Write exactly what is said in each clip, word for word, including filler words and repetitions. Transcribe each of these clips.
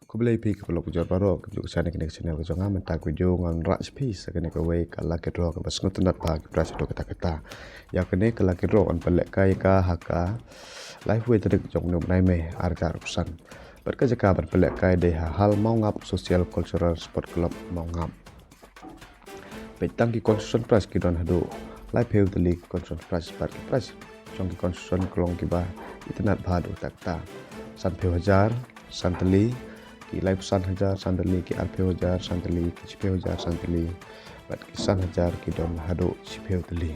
Khublei phi ki paralok jor baroh, ki ju kane ka channel ka jong nga. Mynta ka video ngan rah sha phi sa kane kawei ka lucky draw kaba sngewtynnat bha ki prize haduh katta katta. Ïa kane ka lucky draw yn pynlehkai ka ha ka laiphew tarik jong u bnai May ar hajar arphew san. Bad ka jaka ban pynlehkai dei ha Hall Mawngap Social Cultural Sport Club Mawngap. Peit tang ki consolation prize ki don haduh laiphew tylli ki consolation prize bad ki prize jong ki consolation ki long kiba itynnat bha haduh katta katta. Sanphew hajar san tylli, ki laiphew san hajar san tylli, ki arphew hajar san tylli, ki shiphew hajar san tylli, bad ki san hajar ki don haduh shiphew tylli.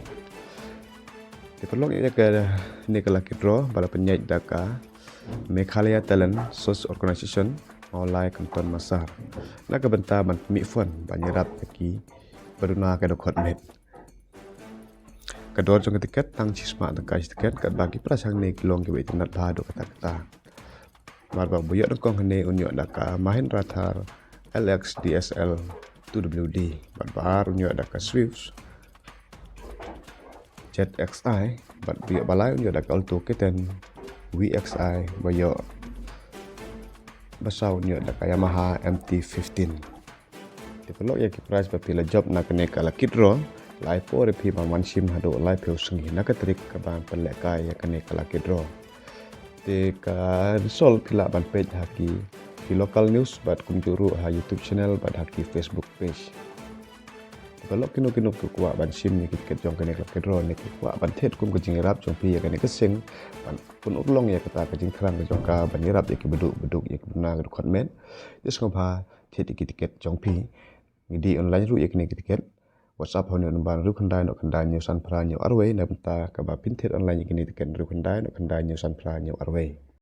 Te paralok, ïa kane ka lucky draw ba la pynïaid da ka Meghalaya Talent Source Organization, Mawlai Kanton Massar, na ka bynta ban pynmih fund ban ïarap ïa kiba duna ka dkhot met. Ka dor jong ka tiket tang shismah tyngka shi tiket, katba ki prize hangne ki long kiba itynnat bha haduh katta katta. Namar ba uba ïoh nyngkong hangne un ïoh da ka Mahindra Thar L X D S L two W D, bad ba ar un ïoh da ka Swift Z X I, bad uba ïoh ba lai un ïoh da ka Alto K ten V X I, ba ïoh ba saw un ïoh da ka Yamaha M T fifteen. Te paralok, ïa ki prize ba phi la jop na kane ka lucky draw, la ai por ïa phi ban wan shim haduh laiphew sngi na ka tarik kaba pynlehkai ïa kane ka lucky draw. Te ka result phi lah ban peit ha ki, ki local news bad kumjuh ruh ha YouTube channel bad ha ki Facebook page. Te paralok, kino kino ki kwah ban shim ïa ki tiket jong kane ka lucky draw ne ki kwah ban thied kum ka jingïarap jong phi ïa kane ka seng ban pynurlong ïa kata ka jingthrang ka jong ka ban ïarap ïa kiba duk ba duk, ïa kiba duna ka dkhot met, ïa sngewbha thied ïa ki tiket jong phi. Ngi die online ruh ïa kine ki tiket. WhatsApp ha une u number hynriew khyndai hynñiew khyndai hynñiew san phra hynñiew arwei na ka bynta kaba pynthied online ïa kine ki tiket, hynriew khyndai hynñiew khyndai hynñiew san phra hynñiew arwei.